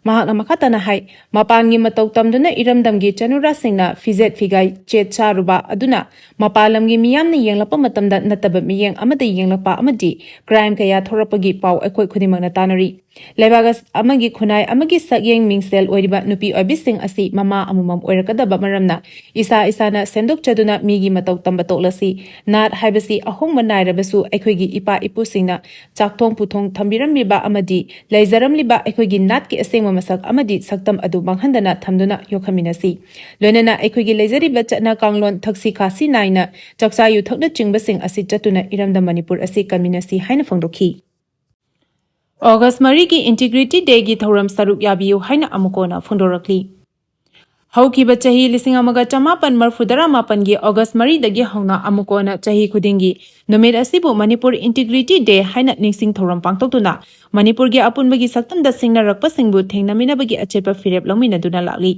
ꯃꯍꯥꯛꯅ ꯃꯈꯥ ꯇꯥꯅ ꯍꯥꯏ, ꯃꯄꯥꯟꯒꯤ ꯃꯇꯧ ꯇꯝꯗꯨꯅ ꯏꯔꯝꯗꯝꯒꯤ ꯆꯅꯨꯔꯥꯁꯤꯡꯅ ꯐꯤꯖꯦꯠ ꯐꯤꯒꯥꯏ ꯆꯦꯠ ꯆꯥꯔꯨꯕ ꯑꯗꯨꯅ ꯃꯄꯥꯟ ꯂꯝꯒꯤ ꯃꯤꯌꯥꯝꯅ ꯌꯦꯡꯂꯛꯄ ꯃꯇꯝꯗ ꯅꯠꯇꯕ ꯃꯤꯠꯌꯦꯡ ꯑꯃꯗ ꯌꯦꯡꯂꯛꯄ ꯑꯃꯗꯤ crime ꯀꯌꯥ ꯊꯣꯔꯛꯄꯒꯤ ꯄꯥꯎ ꯑꯩꯈꯣꯏ ꯈꯨꯗꯤꯡꯃꯛꯅ ꯇꯥꯅꯔꯤ꯫ ꯂꯩꯕꯥꯛ ꯑꯁ-, ꯑꯃꯒꯤ ꯈꯨꯟꯅꯥꯏ ꯑꯃꯒꯤ ꯁꯛꯌꯦꯡ ꯃꯤꯡꯁꯦꯜ ꯑꯣꯏꯔꯤꯕ ꯅꯨꯄꯤ ꯑꯣꯏꯕꯤꯁꯤꯡ ꯑꯁꯤ ꯃꯃꯥ ꯑꯃꯃꯝ ꯑꯣꯏꯔꯛꯀꯗꯕ ꯃꯔꯝꯅ ꯏꯁꯥ ꯏꯁꯥꯅ ꯁꯦꯝꯗꯣꯛꯆꯗꯨꯅ ꯃꯤꯒꯤ ꯃꯇꯧ ꯇꯝꯕ ꯇꯣꯛꯂꯁꯤ꯫ ꯅꯥꯠ ꯍꯥꯏꯕꯁꯤ ꯑꯍꯣꯡꯕ ꯅꯥꯏꯔꯕꯁꯨ ꯑꯩꯈꯣꯏꯒꯤ ꯏꯄꯥ ꯏꯄꯨꯁꯤꯡꯅ ꯆꯥꯛꯊꯣꯡ ꯄꯨꯊꯣꯡ ꯊꯝꯕꯤꯔꯝꯂꯤꯕ ꯑꯃꯗꯤ ꯂꯩꯖꯔꯝꯂꯤꯕ ꯑꯩꯈꯣꯏꯒꯤ ꯅꯥꯠꯀꯤ ꯑꯁꯦꯡꯕ ꯃꯁꯛ ꯑꯃꯗꯤ ꯁꯛꯇꯝ ꯑꯗꯨ ꯃꯥꯡꯍꯟꯗꯅ ꯊꯝꯗꯨꯅ ꯌꯣꯛꯈꯠꯃꯤꯟꯅꯁꯤ꯫ ꯂꯣꯏꯅꯅ ꯑꯩꯈꯣꯏꯒꯤ ꯂꯩꯖꯔꯤꯕ ꯆꯠꯅ ꯀꯥꯡꯂꯣꯟ, ꯊꯛꯁꯤ ꯈꯥꯁꯤ ꯅꯥꯏꯅ ꯆꯥꯛꯆꯥ ꯌꯨꯊꯛꯅꯆꯤꯡꯕꯁꯤꯡ ꯑꯁꯤ ꯆꯠꯇꯨꯅ ꯏꯔꯝꯗꯝ ꯃꯅꯤꯄꯨꯔ ꯑꯁꯤ ꯀꯟꯃꯤꯟꯅꯁꯤ ꯍꯥꯏꯅ ꯐꯣꯡꯗꯣꯛꯈꯤ꯫ ꯑꯣꯒꯁ ꯃꯔꯤꯒꯤ Integrity Dayꯒꯤ ꯊꯧꯔꯝ ꯁꯔꯨꯛ ꯌꯥꯕꯤꯌꯨ ꯍꯥꯏꯅ ꯑꯃꯨꯛ ꯀꯣꯟꯅ ꯐꯣꯡꯗꯣꯔꯛꯂꯤ꯫ ꯍꯧꯈꯤꯕ ꯆꯍꯤ ꯂꯤꯁꯤꯡ ꯑꯃꯒ ꯆꯃꯥꯄꯟ ꯃꯔꯐꯨ ꯇꯔꯥ ꯃꯥꯄꯟꯒꯤ ꯑꯣꯒꯁ ꯃꯔꯤꯗꯒꯤ ꯍꯧꯅ ꯑꯃꯨꯛ ꯀꯣꯟꯅ ꯆꯍꯤ ꯈꯨꯗꯤꯡꯒꯤ ꯅꯨꯃꯤꯠ ꯑꯁꯤꯕꯨ ꯃꯅꯤꯄꯨꯔ Integrity Day ꯍꯥꯏꯅ ꯅꯤꯡꯁꯤꯡ ꯊꯧꯔꯝ ꯄꯥꯡꯊꯣꯛꯇꯨꯅ ꯃꯅꯤꯄꯨꯔꯒꯤ ꯑꯄꯨꯟꯕꯒꯤ ꯁꯛꯇꯝꯗ ꯁꯤꯡꯅꯔꯛꯄꯁꯤꯡꯕꯨ ꯊꯦꯡꯅꯃꯤꯟꯅꯕꯒꯤ ꯑꯆꯦꯠꯄ ꯐꯤꯔꯦꯞ ꯂꯧꯃꯤꯟꯅꯗꯨꯅ ꯂꯥꯛꯂꯤ꯫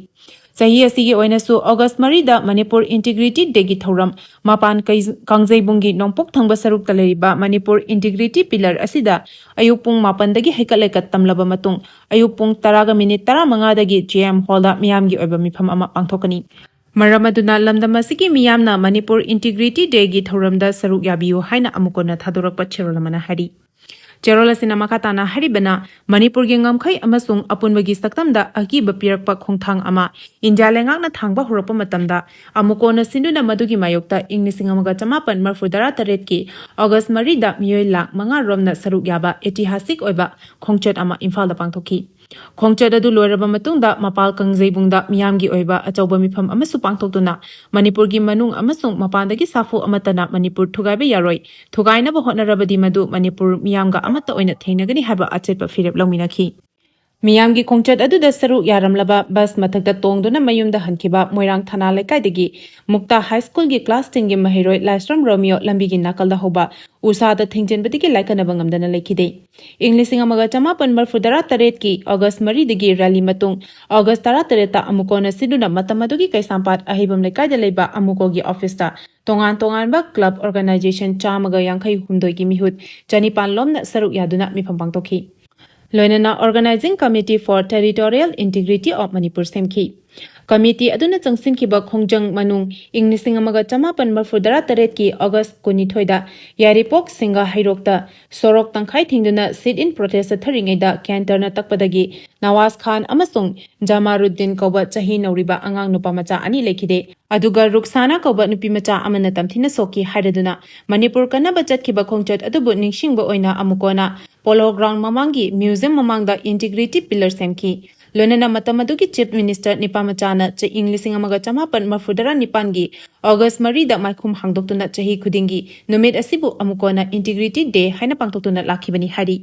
ꯆꯍꯤ ꯑꯁꯤꯒꯤ ꯑꯣꯏꯅꯁꯨ ꯑꯣꯒꯁ ꯃꯔꯤꯗ ꯃꯅꯤꯄꯨꯔ Integrity Dayꯒꯤ ꯊꯧꯔꯝ ꯃꯄꯥꯟ ꯀꯩ-, ꯀꯥꯡꯖꯩꯕꯨꯡꯒꯤ ꯅꯣꯡꯄꯣꯛ ꯊꯪꯕ ꯁꯔꯨꯛꯇ ꯂꯩꯔꯤꯕ ꯃꯅꯤꯄꯨꯔ Integrity Pillar ꯑꯁꯤꯗ ꯑꯌꯨꯛ ꯄꯨꯡ ꯃꯥꯄꯟꯗꯒꯤ ꯍꯩꯀꯠ ꯂꯩꯀꯠ ꯇꯝꯂꯕ ꯃꯇꯨꯡ ꯑꯌꯨꯛ ꯄꯨꯡ ꯇꯔꯥꯒ ꯃꯤꯅꯤꯠ ꯇꯔꯥꯃꯉꯥꯗꯒꯤ JM Hallꯗ ꯃꯤꯌꯥꯝꯒꯤ ꯑꯣꯏꯕ ꯃꯤꯐꯝ ꯑꯃ ꯄꯥꯡꯊꯣꯛꯀꯅꯤ꯫ ꯃꯔꯝ ꯑꯗꯨꯅ ꯂꯝꯗꯝ ꯑꯁꯤꯒꯤ ꯃꯤꯌꯥꯝꯅ ꯃꯅꯤꯄꯨꯔ Integrity Day ꯒꯤ ꯊꯧꯔꯝꯗ ꯁꯔꯨꯛ ꯌꯥꯕꯤꯌꯨ ꯍꯥꯏꯅ ꯑꯃꯨꯛ ꯍꯟꯅ ꯊꯥꯗꯣꯔꯛꯄ ꯆꯦꯔꯣꯜ ꯑꯃꯅ ꯍꯥꯏꯔꯤ꯫ ꯆꯦꯔꯣꯜ ꯑꯁꯤꯅ ꯃꯈꯥ ꯇꯥꯅ ꯍꯥꯏꯔꯤꯕꯅ, ꯃꯅꯤꯄꯨꯔꯒꯤ ꯉꯝꯈꯩ ꯑꯃꯁꯨꯡ ꯑꯄꯨꯟꯕꯒꯤ ꯁꯛꯇꯝꯗ ꯑꯀꯤꯕ ꯄꯤꯔꯛꯄ ꯈꯣꯡꯊꯥꯡ ꯑꯃ ꯏꯟꯗꯤꯌꯥ ꯂꯩꯉꯥꯛꯅ ꯊꯥꯡꯕ ꯍꯧꯔꯛꯄ ꯃꯇꯝꯗ, ꯑꯃꯨꯛ ꯍꯟꯅ ꯁꯤꯟꯗꯨꯅ ꯃꯗꯨꯒꯤ ꯃꯥꯌꯣꯛꯇ ꯏꯪ ꯂꯤꯁꯤꯡ ꯑꯃꯒ ꯆꯃꯥꯄꯟ ꯃꯔꯤꯐꯨ ꯇꯔꯥ ꯇꯔꯦꯠꯀꯤ ꯑꯣꯒꯁ ꯃꯔꯤꯗ ꯃꯤꯑꯣꯏ ꯂꯥꯈ ꯃꯉꯥ ꯔꯣꯝꯅ ꯁꯔꯨꯛ ꯌꯥꯕ ꯏꯇꯤꯍꯥꯁꯤꯛ ꯑꯣꯏꯕ ꯈꯣꯡꯆꯠ ꯑꯃ ꯏꯝꯐꯥꯜꯗ ꯄꯥꯡꯊꯣꯛꯈꯤ꯫ ꯈꯣꯡꯆꯠ ꯑꯗꯨ ꯂꯣꯏꯔꯕ ꯃꯇꯨꯡꯗ ꯃꯄꯥꯜ ꯀꯥꯡꯖꯩꯕꯨꯡꯗ ꯃꯤꯌꯥꯝꯒꯤ ꯑꯣꯏꯕ ꯑꯆꯧꯕ ꯃꯤꯐꯝ ꯑꯃꯁꯨ ꯄꯥꯡꯊꯣꯛꯇꯨꯅ, ꯃꯅꯤꯄꯨꯔꯒꯤ ꯃꯅꯨꯡ ꯑꯃꯁꯨꯡ ꯃꯄꯥꯟꯗꯒꯤ ꯁꯥꯐꯨ ꯑꯃꯠꯇꯅ ꯃꯅꯤꯄꯨꯔ ꯊꯨꯒꯥꯏꯕ ꯌꯥꯔꯣꯏ, ꯊꯨꯒꯥꯏꯅꯕ ꯍꯣꯠꯅꯔꯕꯗꯤ ꯃꯗꯨ ꯃꯅꯤꯄꯨꯔ ꯃꯤꯌꯥꯝꯒ ꯑꯃꯠꯇ ꯑꯣꯏꯅ ꯊꯦꯡꯅꯒꯅꯤ ꯍꯥꯏꯕ ꯑꯆꯦꯠꯄ ꯐꯤꯔꯦꯞ ꯂꯧꯃꯤꯟꯅꯈꯤ꯫ ꯃꯤꯌꯥꯝꯒꯤ ꯈꯣꯡꯆꯠ ꯑꯗꯨꯗ ꯁꯔꯨꯛ ꯌꯥꯔꯝꯂꯕ ꯕꯁ ꯃꯊꯛꯇ ꯇꯣꯡꯗꯨꯅ ꯃꯌꯨꯝꯗ ꯍꯟꯈꯤꯕ ꯃꯣꯏꯔꯥꯡ ꯊꯅꯥ ꯂꯩꯀꯥꯏꯗꯒꯤ ꯃꯨꯛꯇꯥ ꯍꯥꯏ ꯁ꯭ꯀꯨꯜꯒꯤ ꯀ꯭ꯂꯥꯁ ꯇꯦꯟꯒꯤ ꯃꯍꯩꯔꯣꯏ ꯂꯥꯏꯁ꯭ꯔꯝ ꯔꯣꯃꯤꯌꯣ ꯂꯝꯕꯤꯒꯤ ꯅꯥꯀꯜꯗ ꯍꯧꯕ ꯎꯁꯥꯗ ꯊꯤꯡꯖꯤꯟꯕꯗꯒꯤ ꯂꯥꯏꯀꯠꯅꯕ ꯉꯝꯗꯅ ꯂꯩꯈꯤꯗꯦ꯫ ꯏꯪ ꯂꯤꯁꯤꯡ ꯑꯃꯒ ꯆꯃꯥꯄꯟ ꯃꯔꯤꯐꯨ ꯇꯔꯥ ꯇꯔꯦꯠꯀꯤ ꯑꯣꯒꯁ ꯃꯔꯤꯗꯒꯤ ꯔꯦꯂꯤ ꯃꯇꯨꯡ ꯑꯣꯒꯁ ꯇꯔꯥ ꯇꯔꯦꯠꯇ ꯑꯃꯨꯛ ꯍꯟꯅ ꯁꯤꯟꯗꯨꯅ ꯃꯇꯝ ꯑꯗꯨꯒꯤ ꯀꯩꯁꯥꯝꯄꯥꯠ ꯑꯍꯩꯕꯝ ꯂꯩꯀꯥꯏꯗ ꯂꯩꯕ ꯑꯃꯨꯛ ꯍꯟꯅꯒꯤ ꯑꯣꯐꯤꯁꯇ ꯇꯣꯉꯥꯟ ꯇꯣꯉꯥꯟꯕ ꯀ꯭ꯂꯕ ꯑꯣꯔꯒꯅꯥꯏꯖꯦꯁꯟ ꯆꯥꯝꯃꯒ ꯌꯥꯡꯈꯩ ꯍꯨꯝꯗꯣꯏꯒꯤ ꯃꯤꯍꯨꯠ ꯆꯅꯤꯄꯥꯟ ꯂꯣꯝꯅ ꯁꯔꯨꯛ ꯌꯥꯗꯨꯅ ꯃꯤꯐꯝ ꯄꯥꯡꯊꯣꯛꯈꯤ꯫ ꯂꯣꯏꯅꯅ Organizing Committee for Territorial Integrity of Manipur ꯁꯦꯝꯈꯤ꯫ ꯀꯃꯤꯇꯤ ꯑꯗꯨꯅ ꯆꯪꯁꯤꯟꯈꯤꯕ ꯈꯣꯡꯖꯪ ꯃꯅꯨꯡ ꯏꯪ ꯂꯤꯁꯤꯡ ꯑꯃꯒ ꯆꯃꯥꯄꯟ ꯃꯔꯤꯐꯨ ꯇꯔꯥ ꯇꯔꯦꯠꯀꯤ ꯑꯣꯒꯁ ꯀꯨꯟꯅꯤꯊꯣꯏꯗ ꯌꯥꯏꯔꯤꯄꯣꯛ ꯁꯤꯡꯒꯥ ꯍꯩꯔꯣꯛꯇ ꯁꯣꯔꯣꯛ ꯇꯪꯈꯥꯏ ꯊꯤꯡꯗꯨꯅ sit-in protest ꯆꯠꯊꯔꯤꯉꯩꯗ ꯀꯦꯟꯇꯔꯅ ꯇꯛꯄꯗꯒꯤ ꯅꯋꯥꯖ ꯈꯥꯟ ꯑꯃꯁꯨꯡ ꯖꯃꯥꯔꯨꯗꯤꯟ ꯀꯧꯕ ꯆꯍꯤ ꯅꯧꯔꯤꯕ ꯑꯉꯥꯡ ꯅꯨꯄꯥ ꯃꯆꯥ ꯑꯅꯤ ꯂꯩꯈꯤꯗꯦ꯫ ꯑꯗꯨꯒ ꯔꯨꯛꯁꯥꯅꯥ ꯀꯧꯕ ꯅꯨꯄꯤ ꯃꯆꯥ ꯑꯃꯅ ꯇꯝꯊꯤꯅ ꯁꯣꯛꯈꯤ ꯍꯥꯏꯔꯗꯨꯅ ꯃꯅꯤꯄꯨꯔ ꯀꯟꯅꯕ ꯆꯠꯈꯤꯕ ꯈꯣꯡꯆꯠ ꯑꯗꯨꯕꯨ ꯅꯤꯡꯁꯤꯡꯕ ꯑꯣꯏꯅ ꯑꯃꯨꯛ ꯍꯟꯅ ꯄꯣꯂꯣ ꯒ꯭ꯔꯥꯎꯟ ꯃꯃꯥꯡꯒꯤ ꯃ꯭ꯌꯨꯖꯤꯌꯝ ꯃꯃꯥꯡꯗ Integrity Pillar ꯁꯦꯝꯈꯤ꯫ ꯂꯣꯏꯅꯅ ꯃꯇꯝ ꯑꯗꯨꯒꯤ ꯆꯤꯐ ꯃꯤꯅꯤꯁꯇꯔ ꯅꯤꯄꯥ ꯃꯆꯥꯅ ꯆ-, ꯏꯪ ꯂꯤꯁꯤꯡ ꯑꯃꯒ ꯆꯃꯥꯄꯟ ꯃꯔꯤꯐꯨ ꯇꯔꯥ ꯅꯤꯄꯥꯟꯒꯤ ꯑꯣꯒꯁ ꯃꯔꯤꯗ ꯃꯥꯏꯈꯨꯝ ꯍꯥꯡꯗꯣꯛꯇꯨꯅ ꯆꯍꯤ ꯈꯨꯗꯤꯡꯒꯤ ꯅꯨꯃꯤꯠ ꯑꯁꯤꯕꯨ ꯑꯃꯨꯛ ꯍꯟꯅ Integrity Day ꯍꯥꯏꯅ ꯄꯥꯡꯊꯣꯛꯇꯨꯅ ꯂꯥꯛꯈꯤꯕꯅꯤ ꯍꯥꯏꯔꯤ꯫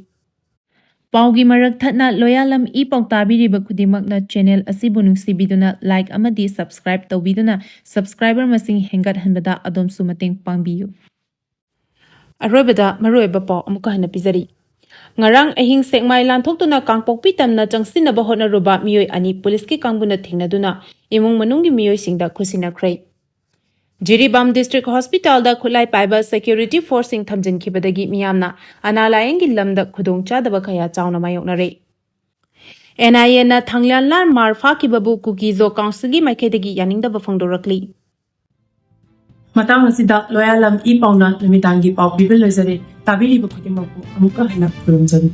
ꯄꯥꯎꯒꯤ ꯃꯔꯛ ꯊꯠꯅ ꯂꯣꯌꯥꯂꯝ ꯏ ꯄꯥꯎ ꯇꯥꯕꯤꯔꯤꯕ ꯈꯨꯗꯤꯡꯃꯛꯅ ꯆꯦꯅꯦꯜ ꯑꯁꯤꯕꯨ ꯅꯨꯡꯁꯤꯕꯤꯗꯨꯅ like ꯑꯃꯗꯤ subscribe ꯇꯧꯕꯤꯗꯨꯅ subscriber ꯃꯁꯤꯡ ꯍꯦꯟꯒꯠꯍꯟꯕꯗ ꯑꯗꯣꯝꯁꯨ ꯃꯇꯦꯡ ꯄꯥꯡꯕꯤꯌꯨ꯫ ꯑꯔꯣꯏꯕꯗ ꯃꯔꯨꯑꯣꯏꯕ ꯄꯥꯎ ꯑꯃꯨꯛꯀ ꯍꯟꯅ ꯄꯤꯖꯔꯤ꯫ ꯉꯔꯥꯡ ꯑꯍꯤꯡ ꯁꯦꯛꯃꯥꯏ ꯂꯥꯟꯊꯣꯛꯇꯨꯅ ꯀꯥꯡꯄꯣꯛꯄꯤ ꯇꯝꯅ ꯆꯪꯁꯤꯟꯅꯕ ꯍꯣꯠꯅꯔꯨꯕ ꯃꯤꯑꯣꯏ ꯑꯅꯤ ꯄꯨꯂꯤꯁꯀꯤ ꯀꯥꯡꯕꯨꯅ ꯊꯦꯡꯅꯗꯨꯅ ꯏꯃꯨꯡ ꯃꯅꯨꯡꯒꯤ ꯃꯤꯑꯣꯏꯁꯤꯡꯗ ꯈꯨꯠꯁꯤꯟꯅꯈ꯭ꯔꯦ꯫ ꯖꯤꯔꯤꯕꯥꯝ ꯗꯤꯁꯇ꯭ꯔꯤꯛ ꯍꯣꯁꯄꯤꯇꯥꯜꯗ ꯈꯨꯠꯂꯥꯏ ꯄꯥꯏꯕ ꯁꯦꯀ꯭ꯌꯨꯔꯤꯇꯤ ꯐꯣꯔꯁꯁꯤꯡ ꯊꯝꯖꯤꯟꯈꯤꯕꯗꯒꯤ ꯃꯤꯌꯥꯝꯅ ꯑꯅꯥ ꯂꯥꯌꯦꯡꯒꯤ ꯂꯝꯗ ꯈꯨꯗꯣꯡꯆꯥꯗꯕ ꯀꯌꯥ ꯆꯥꯎꯅ ꯃꯥꯌꯣꯛꯅꯔꯦ꯫ ꯑꯦꯟ ꯑꯥꯏ ꯑꯦꯅ ꯊꯪꯂ꯭ꯌꯥꯟꯂꯥꯜ ꯃꯥꯔ ꯐꯥꯈꯤꯕꯕꯨ ꯀꯨꯀꯤ ꯖꯣ ꯀꯥꯎꯟꯁꯤꯜꯒꯤ ꯃꯥꯏꯀꯩꯗꯒꯤ ꯌꯥꯅꯤꯡꯗꯕ ꯐꯣꯡꯗꯣꯔꯛꯂꯤ꯫ ꯃꯇꯥꯡ ꯑꯁꯤꯗ ꯂꯣꯌꯥꯂꯝ ꯏ ꯄꯥꯎꯅ ꯅꯨꯃꯤꯗꯥꯡꯒꯤ ꯄꯥꯎ ꯄꯤꯕ ꯂꯣꯏꯖꯔꯦ꯫ ꯇꯥꯕꯤꯔꯤꯕ ꯈꯨꯗꯤꯡꯃꯛꯄꯨ ꯑꯃꯨꯛꯀ ꯍꯟꯅ ꯈꯨꯔꯨꯝꯖꯔꯤ꯫